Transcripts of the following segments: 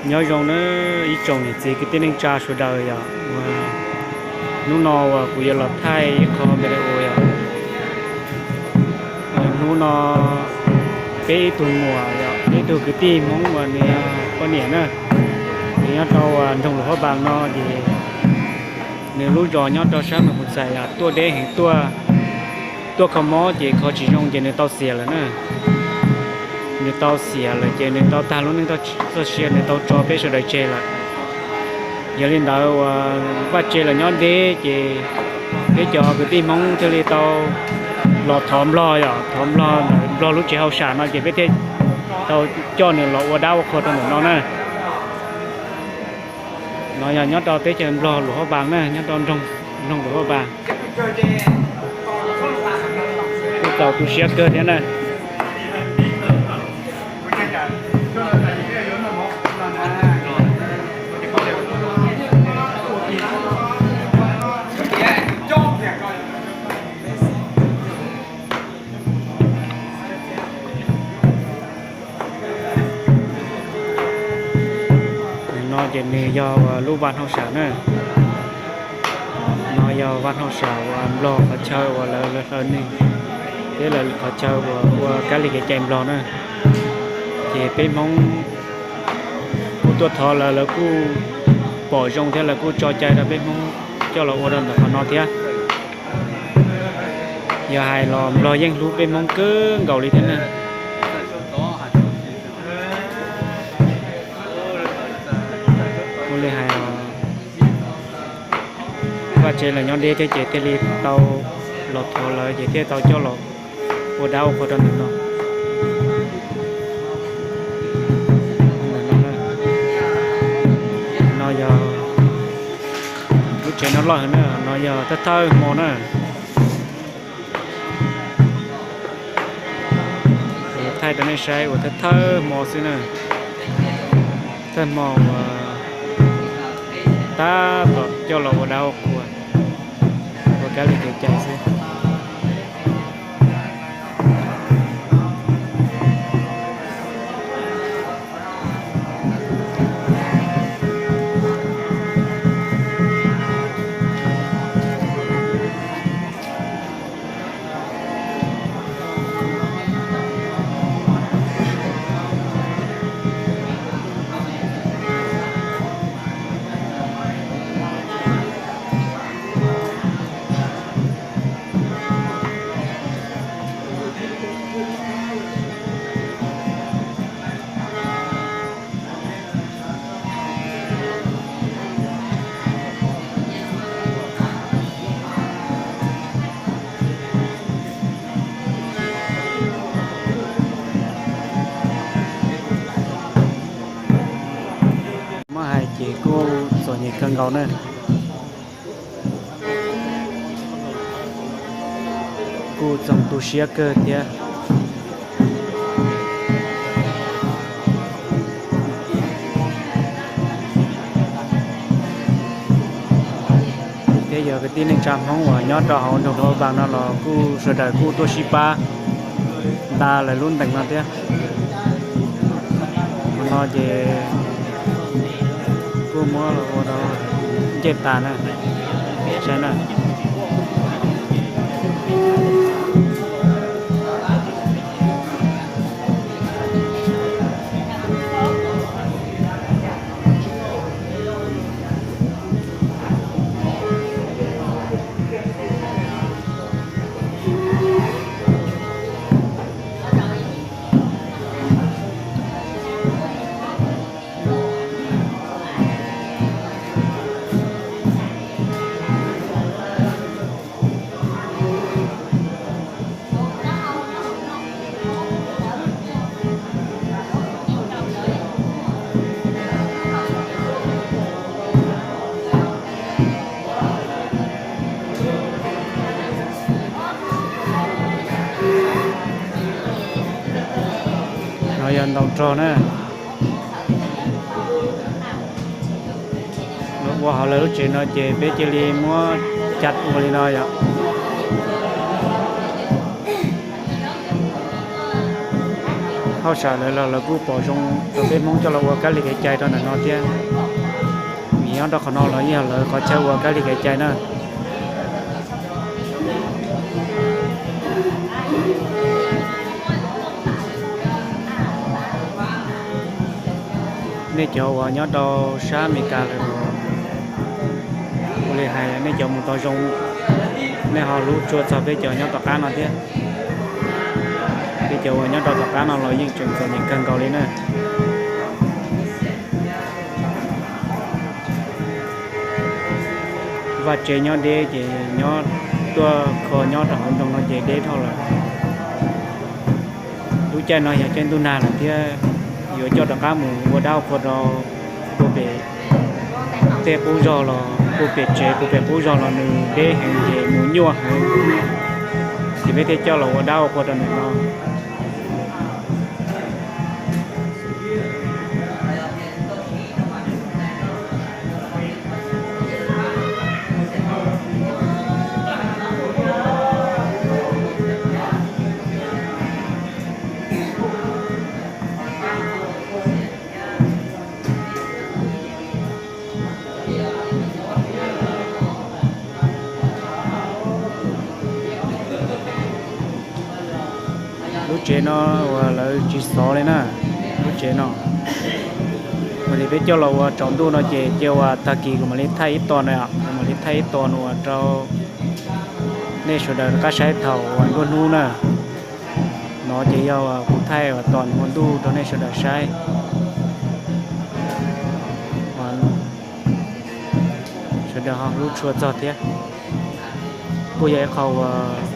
Nyob zoo nawb ib tsoom niam txiv kwv tij neej tsa sawv daws yom, hnub no uas kuv yuav los thaij ib qho video yom. Hnub no peb ib tug muam yom, peb ib tug kwv tij Hmoob uas nws yog poj niam na, nws nyob rau nroog Luam Phab Npas no ces nws lub zos nyob rau sab Mas Pus Xais yom, tuaj deb heev, tuaj kho mob ces kho tsis zoo ces nws tau xiam lawm na. Nws tau xiam lawm ces nws tau tag lub neej txoj sia, nws tau tso peb sawv daws tseg lawm. Yog li ntawd uas vaj tse los nyob deb ces peb cov kwv tij Hmoob thiaj li tau los thov Nplog yom, thov Nplog ntawm Nplog lub tsev hauj sam no ces peb thiaj tau coj nws los ua dab ua qhua rau ntawm no na. No yog nyob rau teb chaws Nplog Luam Phab Npas na, nyob rau nroog Luam Phab Npas. Kuj txaus tu siab kawg thiab na. No ces nws yog lub vaj hauj sam na. No yog vaj hauj sam uas Nplog qhov chaw uas lawv hlawv neeg thiab lawv qhov chaw uas ua kab li kev cai Nplog na. Ces peb Hmoob kuj tuaj thov lawv, lawv kuj pom zoo thiab lawv kuj tso cai rau peb Hmoob coj los ua rau ntawm qhov no thiab. Yog hais los Nplog yeej hlub peb Hmoob kawg nkaus li thiab na. Ua li hais vaj tsev los nyob deb thiab ces thiaj li tau los thov lawv ces thiaj tau coj los ua dab ua qhua rau ntawm no. No yog lub tsev no loj heev na, no yog thawj thawj hmo na. Kuv thaij rau nej saib ua thawj thawj hmo xwb na. Thawj hmo uas tab tom coj los ua dab ua qhua, ua kab li kev cai xwb. Muab hais ces kuj txom nyem kawg nkaus na. Kuj txaus tu siab kawg thiab. Thiab yog kwv tij neej tsa Hmoob uas nyob rau hauv nroog Luam Phab Npas no los kuj sawv daws kuj tuaj sib pab nta lawv lub ntees no thiab. Qhov no ces kuj muab los ua rau ncej tas na, saib na. No yog ntaus rog na. Ua hauv lawv lub tsev no ces peb cia li muab caj ua li no yom. Hauj sam lawv los lawv kuj pom zoo rau peb Hmoob coj los ua kab li kev cai rau ntawm no thiab. Vim nyob rau qhov no los yeej yog lawv qhov chaw ua kab li kev cai na. Nej cov uas nyob rau sab Amelikas lawm, ua li hais nej cov mus tau zoo, nej ho hlub tshua txog peb cov nyob tom qab no thiab. Peb cov uas nyob rau tom qab no los yeej tseem txom nyem kawg nkaus li na. Vaj tsev nyob deb ces nyob tuaj kho nyob rau hauv nroog no ces deb dhau lawm. Lub caij no yog caij ntuj nag lawm thiab, yuav coj rov qab mus ua dab ua qhua rau puag pem tej qub zog los puag pem tsev puag pem qub zog los nws deb heev ces mus nyuaj heev, ces peb thiaj coj los ua dab ua qhua rau ntawm no. Lub tsev no uas lawv tsis xov li na, lub tsev no, ua li peb coj los ua tsaus ntuj no ces cia uas tag kis kuv mam li thaij ib tog na, kuv mam li thaij ib tog no uas rau nej sawv daws rov qab saib thaum uas nruab hnub na. No ces yog kuv thaij uas tom hnub ntuj rau nej sawv daws saib. Sawv daws ho hlub tshua txog thiab. Kuj yog ib qho uas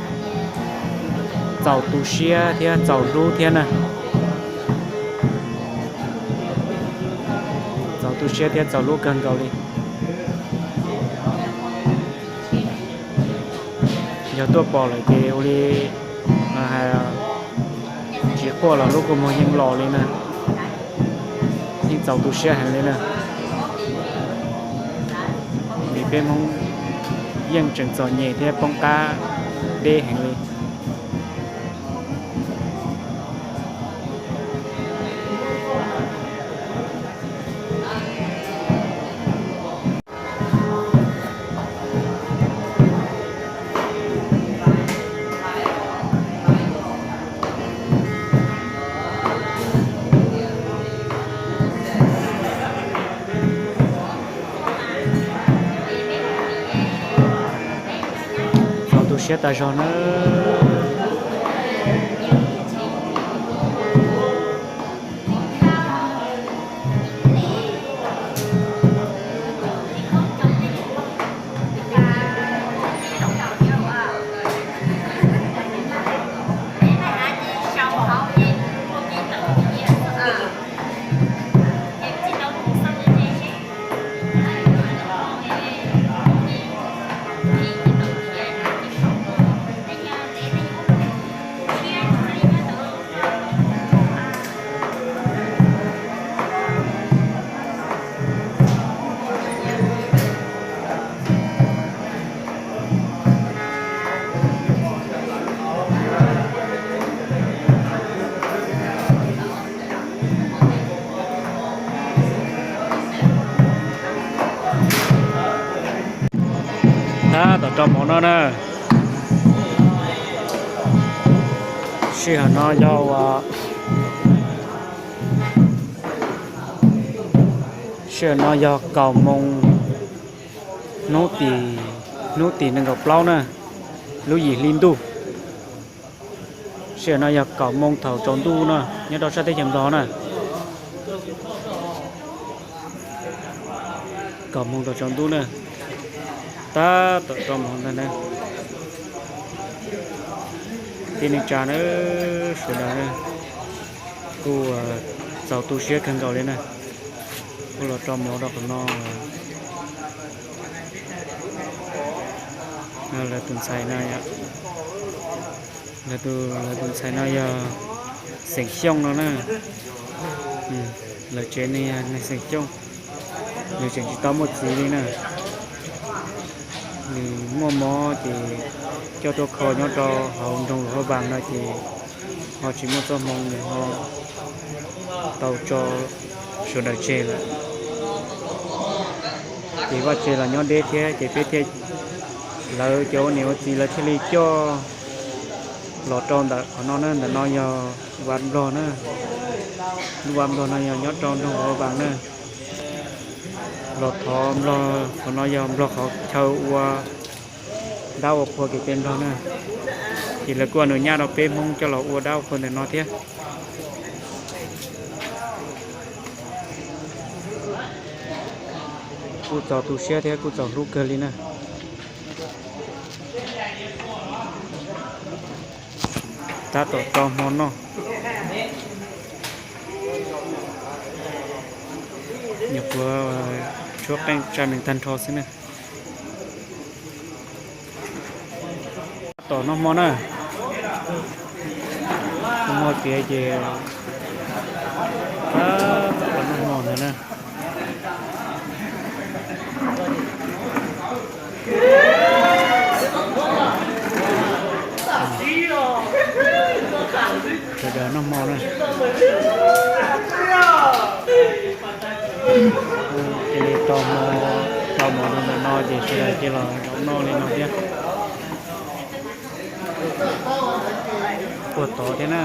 txaus tu siab thiab txaus hlub thiab na. Txaus tu siab thiab txaus hlub kawg nkaus li. Yog tuaj pom lawm ces ua li hais, tsis quaj los lub kua muag yeej los li na. Yeej txaus tu siab heev li na. Vim peb Hmoob yeej tseem txom nyem thiab poob qab deb heev li. Txaus tu siab tas zog na. Tab tom rau mov no na. Sij hawm no yog ua, sij hawm no yog kaum moos hnub tim, hnub tim nees nkaum plaub na, lub yim hli ntuj. Sij hawm no yog kaum moos thaum tsaus ntuj no nyob rau sab teb chaws Nplog na. Kaum moos thaum tsaus ntuj na. Tab tom rau mov ntag na. Tij neej tsa na, sawv daws na, kuj txaus tu siab kawg nkaus li na. Kuj los rau mov rau qhov no. Lawv tus ntxhais no, lawv tus ntxhais no yog xeem Xyooj no na. Lawv tsev neeg yog neeg xeem Xyooj, nws tseem tsis tau muaj txiv li na. Nws muaj mob ces coj tuaj kho nyob rau hauv nroog Luas Haj Vas no ces ho tsis muaj txoj hmoo, nws ho Tau tso sawv daws tseg lawm, ces vaj tse los nyob deb thiab ces peb thiaj, lawv cov ua niam ua txiv lawv thiaj li coj los rau ntawm qhov no na. Ntawm no yog vaj nplog na, lub vaj nplog no yog nyob rau nroog Hua Vas na. Los thov nplog qhov no yog nplog qhov chaw ua dab ua qhua kev cai nplog na, ces lawv kuj ua nws nyaj rau peb Hmoob coj los ua dab ua qhua ntawm no thiab. Kuj txaus tu siab thiab kuj txaus hlub kawg li na. Tab tom tso hmo noj, nyuam qhuav tshuab qeej tsa nees tag nrho xwb na. Tab tom noj hmo na, noj hmo tiav ces tab tom noj hmo ntag na. Sawv daws noj hmo na. Cia li tso hmo, tso hmo rau ntawm no ces sawv daws cia los noj li no thiab. Puag tod thiab na,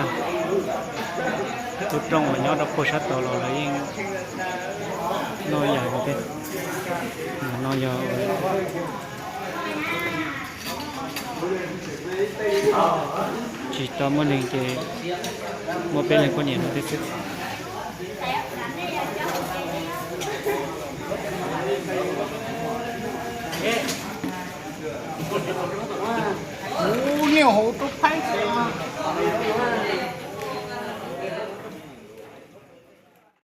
tub rooj uas nyob rau puag sab tod los lawv yeej noj ib yam nkaus thiab. No yog tsis tau muaj neeg ces muaj peb leeg poj niam no thiab xwb. Ub, niaj hauv tub phaib.